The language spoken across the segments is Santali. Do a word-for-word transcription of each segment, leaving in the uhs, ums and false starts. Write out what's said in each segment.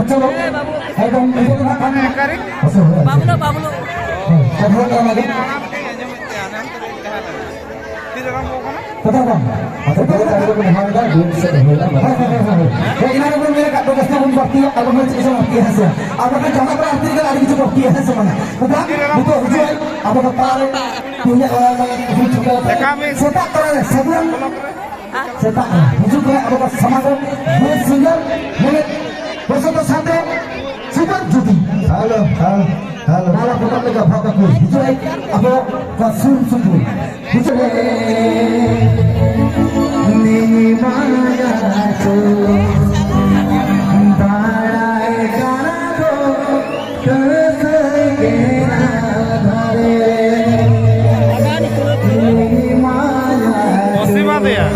ᱪᱚᱞᱚ, ᱮᱠᱫᱚᱢ ᱱᱤᱛᱚᱜ ᱫᱚ ᱱᱟᱜ ᱠᱷᱟᱱ ᱚᱠᱟᱨᱮ? ᱵᱟᱵᱞᱩ, ᱵᱟᱵᱞᱩ᱾ ᱦᱮᱸ, ᱠᱟᱛᱷᱟ ᱠᱟᱱᱟ ᱜᱮ᱾ ᱛᱤᱨᱮ ᱟᱨᱟᱢᱵᱚ ᱠᱟᱱᱟ? ᱠᱟᱛᱷᱟ ᱵᱟᱝ, ᱟᱯᱮ ᱫᱚ ᱟᱨ ᱠᱚ ᱡᱟᱦᱟᱸ ᱞᱮᱠᱟ ᱜᱮᱢ ᱥᱮ ᱦᱩᱭ ᱮᱱᱟ᱾ ᱦᱳᱭ, ᱦᱳᱭ, ᱦᱳᱭ, ᱦᱳᱭ᱾ ᱦᱳᱭ, ᱮᱱᱟ ᱨᱮᱵᱚᱱ ᱢᱮᱱ ᱟᱠᱟᱫ ᱫᱚ ᱡᱟᱹᱥᱛᱤ ᱵᱚᱱ ᱵᱟᱹᱲᱛᱤᱭᱟ, ᱟᱵᱚ ᱦᱚᱸ ᱪᱮᱫ ᱪᱚᱝ ᱵᱟᱹᱲᱛᱤᱭᱟ, ᱦᱮᱸ ᱥᱮ ᱵᱟᱝ? ᱟᱵᱚ ᱫᱚ ᱡᱟᱦᱟᱸ ᱠᱚᱨᱮ ᱟᱨ ᱛᱤᱱᱟᱹᱜ ᱟᱹᱰᱤ ᱠᱤᱪᱷᱩ ᱵᱟᱹᱲᱛᱤᱭᱟ, ᱦᱮᱸ ᱥᱮ ᱵᱟᱝ? ᱱᱤᱛᱚᱜ ᱦᱤᱡᱩᱜ ᱟᱭ, ᱟᱵᱚ ᱫᱚ ᱛᱟᱞᱟ ᱨᱮ ᱛᱮᱦᱮᱧᱟᱜ ᱚᱱᱟ ᱨᱮᱱᱟᱜ ᱩᱥᱩᱞ ᱪᱷᱩᱴᱟᱹᱣ ᱠᱟᱛᱮ ᱥᱮᱛᱟᱜ ᱛᱚᱨᱟ ᱨᱮ ᱥᱟᱹᱜᱩᱱ ᱥᱮᱛᱟᱜ ᱨᱮ ᱦᱤᱡᱩᱜ ᱠᱟᱱᱟ ᱟᱵᱚ ᱠᱚ ᱥᱟᱢᱟᱝ ᱨᱮ ᱵᱮᱥ ᱥᱤᱝᱜᱟᱨ ᱢᱮᱱᱮᱫ ᱯᱨᱚᱥᱟᱫᱽ ᱥᱟᱶᱛᱮ ᱥᱩᱯᱟᱨ ᱡᱩᱫᱤ᱾ Hello, hello, hello. ᱱᱟᱣᱟ ᱯᱨᱚᱠᱟᱨ ᱞᱮᱠᱟ ᱵᱷᱟᱵ ᱠᱟᱛᱮ ᱦᱤᱡᱩᱜ ᱟᱭ ᱟᱵᱚ ᱠᱚ ᱥᱩᱨ ᱥᱩᱯᱩᱨ᱾ ᱦᱤᱡᱩᱜ ᱟᱭ᱾ ᱱᱤᱢᱟᱭᱟ ᱪᱚ ᱫᱟᱲᱟᱭ ᱠᱟᱱᱟ ᱫᱚ᱾ ᱚᱥᱤᱢᱟ ᱫᱮᱭᱟ᱾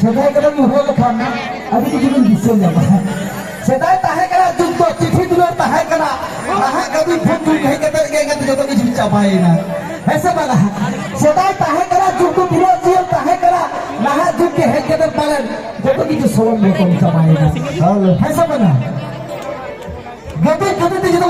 ᱥᱮᱫᱟᱭ ᱠᱟᱛᱷᱟ ᱵᱚᱱ ᱩᱭᱦᱟᱹᱨ ᱞᱮᱠᱷᱟᱱ ᱟᱹᱰᱤ ᱠᱤᱪᱷᱩ ᱵᱚᱱ ᱫᱤᱥᱟᱹ ᱧᱟᱢᱟ᱾ ᱥᱮᱫᱟᱭ ᱛᱟᱦᱮᱸ ᱠᱟᱱᱟ ᱡᱩᱜᱽ ᱫᱚ ᱪᱤᱴᱷᱤ ᱫᱩᱞᱟᱹᱲ ᱛᱟᱦᱮᱸ ᱠᱟᱱᱟ, ᱱᱟᱦᱟᱜ ᱠᱟᱹᱢᱤ ᱯᱷᱳᱱ ᱡᱩᱜᱽ ᱦᱮᱡ ᱠᱟᱛᱮ ᱜᱮ ᱮᱸᱜᱟᱛ ᱡᱚᱛᱚ ᱠᱤᱪᱷᱩ ᱪᱟᱵᱟᱭᱮᱱᱟ᱾ ᱦᱮᱸ ᱥᱮ ᱵᱟᱝᱟ? ᱥᱮᱫᱟᱭ ᱛᱟᱦᱮᱸ ᱠᱟᱱᱟ ᱡᱩᱜᱽ ᱫᱚ ᱛᱤᱱᱟᱹᱜ ᱡᱤᱭᱚᱱ ᱛᱟᱦᱮᱸ ᱠᱟᱱᱟ, ᱱᱟᱦᱟᱜ ᱡᱩᱜᱽ ᱜᱮ ᱦᱮᱡ ᱠᱟᱛᱮ ᱯᱟᱞᱮᱱ ᱡᱚᱛᱚ ᱠᱤᱪᱷᱩ ᱥᱚᱨᱚᱢ ᱞᱚᱴᱚᱢ ᱪᱟᱵᱟᱭᱮᱱᱟ᱾ ᱦᱮᱸ ᱥᱮ ᱵᱟᱝᱟ? ᱜᱟᱹᱰᱤ ᱜᱟᱹᱰᱤ ᱛᱮ ᱡᱚᱛᱚ